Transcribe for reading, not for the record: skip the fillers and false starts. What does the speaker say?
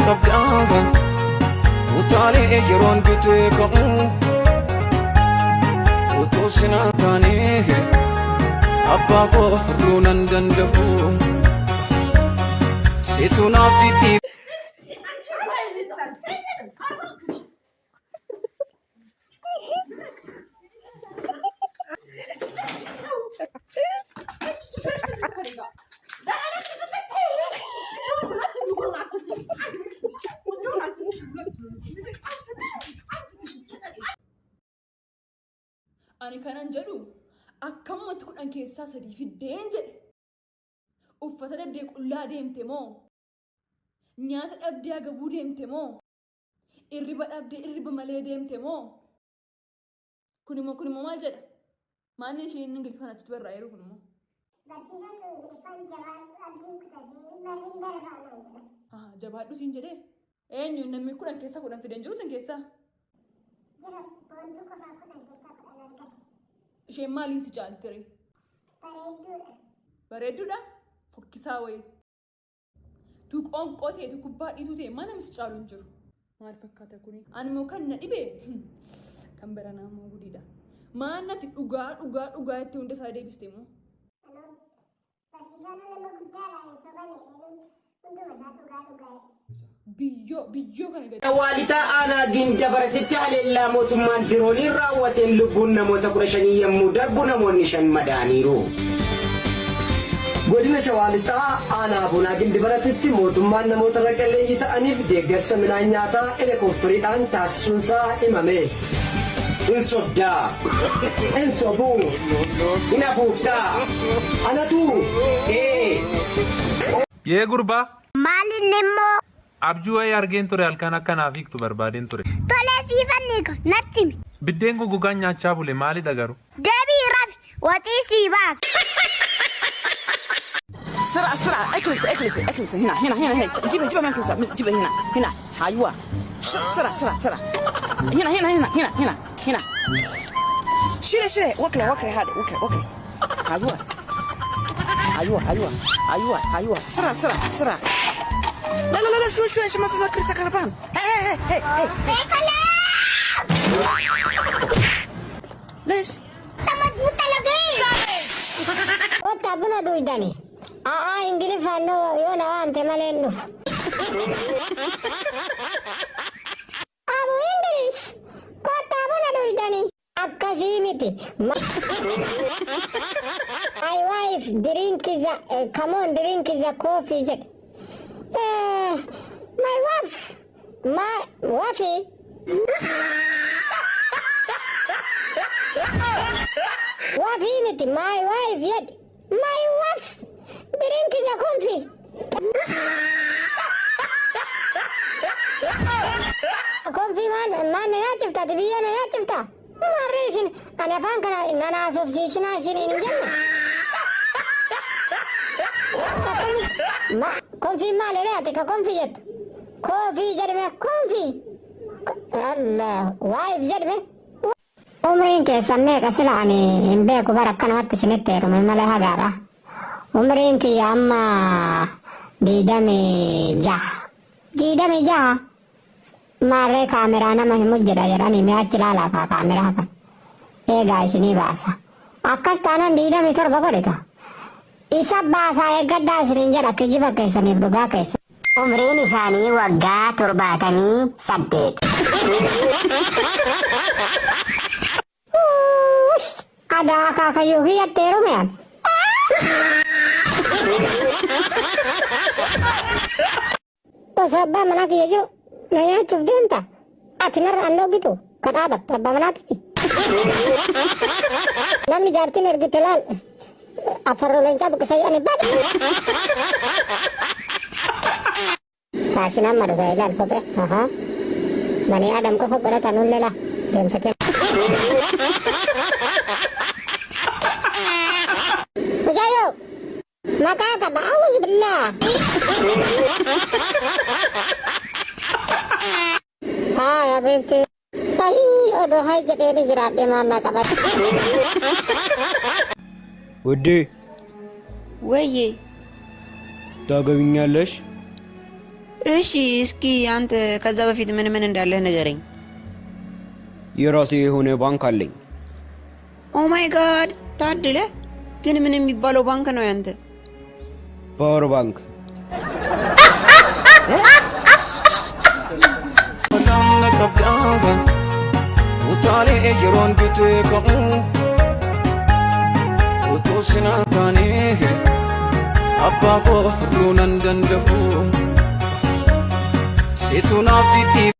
qabdaa utaalee yeroon dutee ka'u utuu sinaa taanee abbaa koo furruu nan danda'u situ naaf didhiib. Ani kanan jedhu akkamumatti 10 keessaa 3 fiddeen jedhe. Uffata dhabdee qullaa deemte moo? Nyaata dhabdee agabuu deemte moo? Irriba dhabdee irriba malee deemte moo? Kun immoo kun immoo maal jedha? Maanni isheen Ingiliffaan achitti barraa'eeru kun immoo? Barsiisaan koo Ingiliffaan jabaadhu abdiin kutatee barri hin darbaa naan jedha. Ah, jabaadhu siin jedhee? Eenyu namni 10 keessaa 10 fideen jiru sin keessaa? Jira boontuu qofaa 10 keessaa 10 argate. Isheen maaliin si caalti ree? Bareedduudha. Bareedduudha? Fokkisaa wayii. Tu qoonqoo ta'e tu kubbaa dhiituu ta'e mana si caalu hin jiru. Maal fakkaata kuni? Ani immoo kan na dhibe kan baranaa immoo gudiidha. Maal natti dhugaa dhugaa dhugaa itti hunda isaa deebiste immoo? Anoo barsiisaan nama guddaadha hin sobane hunduma isaa dhugaa dhugaa jedhe. Biyyoo biyyoo kana gadi. Shawaa Lixaa Aanaa Gindabaratitti haleellaa mootummaan dirooniin raawwateen lubbuun namoota 15 yemmuu darbu namoonni 5 madaa'aniiru. Godina Shawaa Lixaa Aanaa Bonaa Gindibaratitti mootummaan namoota harka-qalleeyyii ta'aniif deeggarsa midhaan nyaataa helikoofteriidhaan taasisuunsaa himame. Hin sobdaa. Hin sobu. Hin afuuftaa. Anatu. Ee. Yee gurbaa! Maal inni immoo? Abjuu wayii argeen ture halkan akka naaf hiiktu barbaadeen ture. Tolee siifan hiika natti himi. Biddeen goggogaan nyaachaa bule maalidha garuu? Deebi'i rafi waxii sii baasa. سرعة سرعة اكنس اكنس اكنس هنا هنا هنا هنا جيبها جيبها من الكنسة جيبها هنا هنا ايوه سرعة سرعة سرعة هنا هنا هنا هنا هنا هنا شيلي شيلي وكله وكله هذا وكله وكله ايوه ايوه ايوه ايوه ايوه سرعة سرعة سرعة لا لا لا لا شوي شوي عشان ما في مكرسة خربان هي هي هي هي ليش؟ Tamad mo talaga eh! Kottaa buna dhuydani. A'aa Ingiliffaan yoo na waamte malee hin dhufu. Abu English kottaa buna dhuydani. Akkasii miti. My wife drink the come on drink the coffee jedhe. Eh, my wife my wife Wafii miti my wife jedhi. My wife drink the coffee. Konfii maal maal na nyaachifta ati biyyee na nyaachifta? Maarree isin ani afaan kana nan haasofsiisinaa isiniin hin jenne. Akkamitti ma konfiin maal jedhee ati ka konfii jettu? Koofii jedhime konfii. Allah wife jedhime. Umriin keessan meeqa sila ani hin beeku bara akkanumatti isinitti heerume malee hagaadha. Umriin kiyya amma 26. 26 maarree kaameraa nama himu jedha jedhanii mee achi ilaalaa kaa kaameraa kan. Eegaa isinii baasa. Akkas taanaan 27 godhe kaa. Isa baasaa eeggadhaa isiniin jedha kijiba keessaniif dhugaa keessan. Umriin isaanii waggaa 78. Uuush! Adaa akaakayyuu kiyyatti heerume an. Osoo abbaan manaa kiyya jiru na nyaachuuf deemta? Ati narra an dhooggitu ka dhaabattu abbaa manaatitti. Namni jaartiin ergite laal afarroo leencaa buqqisa jedhani bada. Faashinaan ma dhufe ilaal kophee. Ahaa. Bani Adam qofa godhata nullee laa deemsa keenya. Mucayyoo maqaa qaba awuzu billaah. Haa yaa beekte. Ayii odoo hay jedheeni jiraadhee maal naa qaba. ውዴ ወዬ ታገቢኛለሽ? እሺ እስኪ አንተ ከዛ በፊት ምን ምን እንዳለህ ንገረኝ። የራሴ የሆነ ባንክ አለኝ። Oh my God ታድለ። ግን ምን የሚባለው ባንክ ነው ያንተ? Power bank። Namna qabdaa utaalee yeroon dutee ka'u utuu sinaa taanee abbaa koo furuu nan danda'u situ naaf dhidhiib.